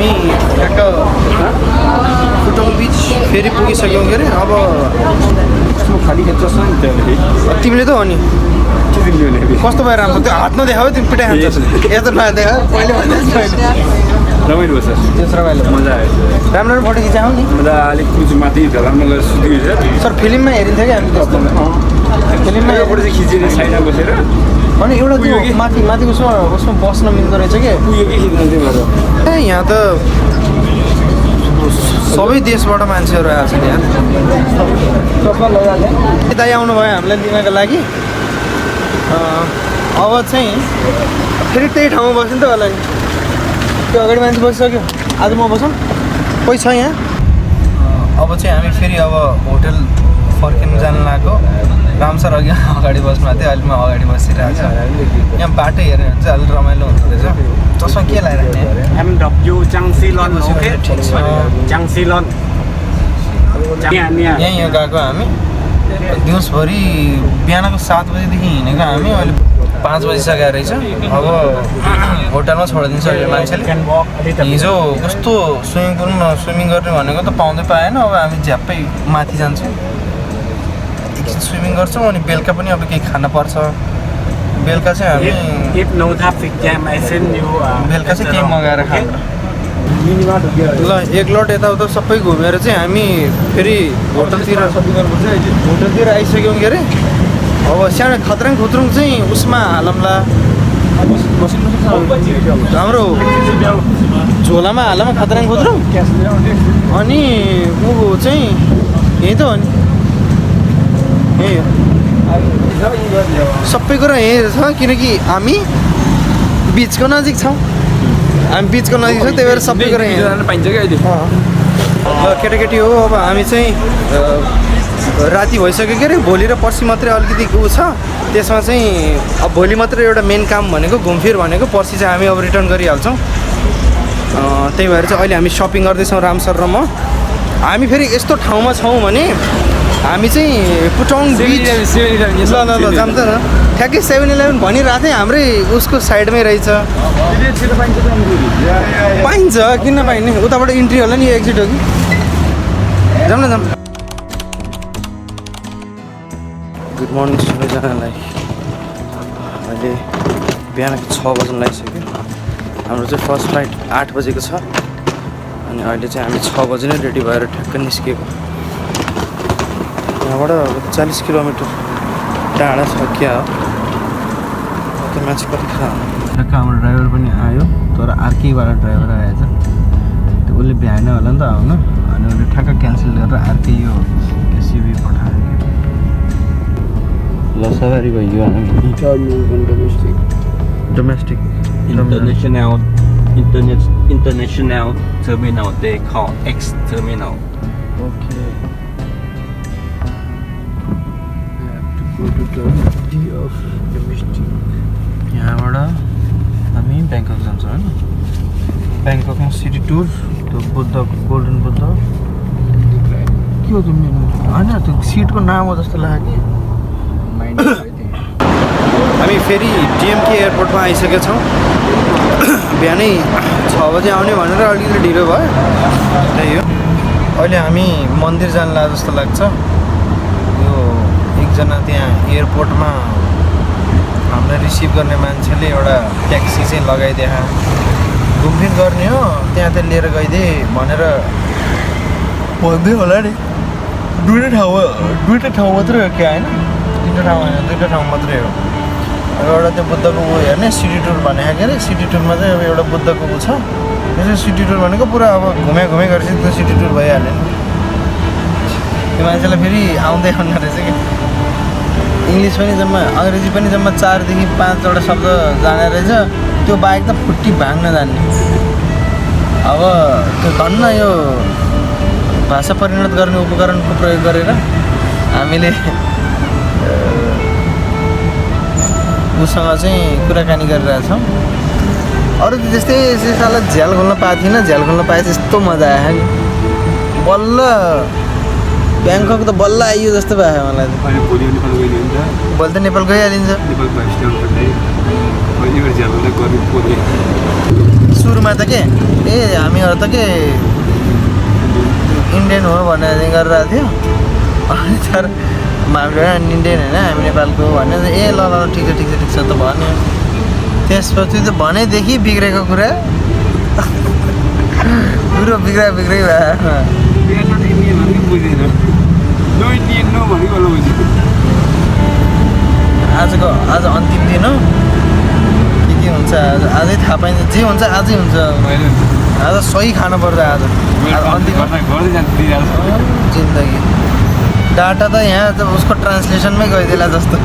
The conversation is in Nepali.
हामी ठ्याक्क फुटोङ बिच फेरि पुगिसक्यौँ के अरे अब खाली खेल्छस् नि त्यहाँदेखि तिमीले त हो नि कस्तो भएर राम्रो त्यो हात नदेखाऊ तिमी पिटाइ खान्छस् यस्तो नदेखा पहिले रमाइलो भयो सर त्यस रमाइलो मजा आयो राम्रो राम्रो फोटो खिचाउँ नि मजा अलिक कुचु माथि मलाई सुत्यो सर फिल्ममा हेरिन्छ कि हामी त्यस्तो फिल्ममा फोटो चाहिँ खिचेर साइडमा बसेर अनि एउटा त्यो माथि माथि उसमा बस्न मिल्दो रहेछ कि पुग्यो कि खिच्न त्यो भएर ए यहाँ त सबै देशबाट मान्छेहरू आएको छ यहाँ दाइ आउनुभयो हामीलाई दिनको लागि अब चाहिँ फेरि त्यही ठाउँमा बस्नु त होला नि त्यो अगाडि मान्छे बसिसक्यो आज म बसौँ कोही छ यहाँ अब चाहिँ हामी फेरि अब होटल फर्किनु जानु लागेको राम सर अघि अगाडि बस्नु भएको थियो अहिले म अगाडि बसिरहेको छु यहाँ बाटो हेऱ्यो भने चाहिँ अलिक रमाइलो हुँदो रहेछ चस्मा के लगाइरहेको MW Changsilon ओके Changsilon यहाँ गएको हामी दिउँसभरि बिहानको 7 बजीदेखि हिँडेको हामी अहिले 5 बजिसकेको रहेछ अब होटलमा छोडिदिन्छ अहिले मान्छेले हिजो कस्तो स्विमिङ पुलमा स्विमिङ गर्ने भनेको त पाउँदै पाएन अब हामी झ्याप्पै माथि जान्छौँ एकछिन स्विमिङ गर्छौँ अनि बेलुका पनि अब केही खान पर्छ बेलुका चाहिँ हामी बेलुका चाहिँ केही मगाएर खान्छ ल एक लट यताउता सबै घुमेर चाहिँ हामी फेरि होटलतिर आइसक्यौँ के अरे अब सानो खत्रङ खुत्रुङ चाहिँ उसमा हालौँला हाम्रो झोलामा हालौँ खत्रङ खुत्रुङ अनि ऊ चाहिँ यहीँ त हो नि यही हो सबै कुरा यहीँ छ किनकि हामी बिचको नजिक छौँ हामी बिचको नजिक छ त्यही भएर सबै कुरा यहीँ पाइन्छ क्या अहिले ल केटाकेटी हो अब हामी चाहिँ राति भइसक्यो के अरे भोलि र पर्सि मात्रै अलिकति ऊ छ त्यसमा चाहिँ अब भोलि मात्रै एउटा मेन काम भनेको घुमफिर भनेको पर्सि चाहिँ हामी अब रिटर्न गरिहाल्छौँ त्यही भएर चाहिँ अहिले हामी सपिङ गर्दैछौँ राम सर र म हामी फेरि यस्तो ठाउँमा छौँ भने हामी चाहिँ पुटोङ बिच ल जाम त न ठ्याक्कै 7-11 भनिरहेको थिएँ हाम्रै उसको साइडमै रहेछ पाइन्छ किन नपाइने उताबाट इन्ट्री होला नि एक्जिट हो कि जाऊँ न जाऊँ गुड मर्निङ सबैजनालाई अहिले बिहानको 6 बज्न लागिसक्यो हाम्रो चाहिँ फर्स्ट फ्लाइट 8 बजेको छ अनि अहिले चाहिँ हामी 6 बजी नै रेडी भएर ठ्याक्क निस्किएको यहाँबाट 40 किलोमिटर टाढा छ क्या हो त्यो मान्छे कतिखेर ठ्याक्क हाम्रो ड्राइभर पनि आयो तर अर्कैबाट ड्राइभर आएछ त्यो उसले भ्याएन होला नि त आउनु अनि उसले ठ्याक्क क्यान्सल गरेर अर्कै यो केसिबी पठायो ल सवारी भयो हामी domestic international terminal they call X terminal. Okay. We have to go to the D of domestic. यहाँबाट हामी ब्याङ्कक जान्छौँ होइन ब्याङ्ककमा सिटी टुर त्यो बुद्धको गोल्डन बुद्ध के हो त्यो होइन त्यो सिटको नाम हो जस्तो लाग्यो कि हामी फेरि डिएमके एयरपोर्टमा आइसकेका छौँ बिहानै 6 बजे आउने भनेर अलिकति ढिलो भयो त्यही हो अहिले हामी मन्दिर जान लाग्यो जस्तो लाग्छ यो एकजना त्यहाँ एयरपोर्टमा हामीलाई रिसिभ गर्ने मान्छेले एउटा ट्याक्सी चाहिँ लगाइदिए घुमफिर गर्ने हो त्यहाँ चाहिँ लिएर गइदिए भनेर भन्दै होला नि दुईवटा ठाउँ मात्रै हो क्या होइन तिनवटा ठाउँ होइन दुईवटा ठाउँ मात्रै हो एउटा त्यो बुद्धको ऊ हेर्ने सिटी टुर भनेको के अरे सिटी टुरमा चाहिँ अब एउटा बुद्धको ऊ छ त्यसरी सिटी टुर भनेको पुरा अब घुमे गरेपछि त्यो सिटी टुर भइहाल्यो नि त्यो मान्छेलाई फेरि आउँदै आउनु रहेछ कि इङ्ग्लिस पनि जम्मा अङ्ग्रेजी पनि जम्मा 4 देखि 5वटा शब्द जाने रहेछ त्यो बाहेक त फुट्टी भाङ्न जान्ने अब त्यो धन्न यो भाषा परिणत गर्ने उपकरणको प्रयोग गरेर हामीले उसँग चाहिँ कुराकानी गरिरहेछौँ अरू त त्यस्तै साला झ्याल खोल्न पाएको थिइनँ झ्याल खोल्न पाए त्यस्तो मजा आयो नि बल्ल ब्याङ्कक त बल्ल आइयो जस्तो भयो मलाई भोलि त नेपाल गइहालिन्छ सुरुमा त के हामीहरू त के इन्डियन हो भनेर गरिरहेको थियो अनि तर हामीले इन्डियन होइन हामी नेपालको भने ल ल ठिक छ त भन्यो त्यसपछि त भनेदेखि बिग्रेको कुरा कुरो बिग्रा भयो आज अन्तिम दिन हो के हुन्छ आजै थाहा पाइन्छ जे हुन्छ आजै हुन्छ आज सही खानुपर्छ आज अन्तिम जिन्दगी डाटा त यहाँ त उसको ट्रान्सलेसनमै गइदिएला जस्तो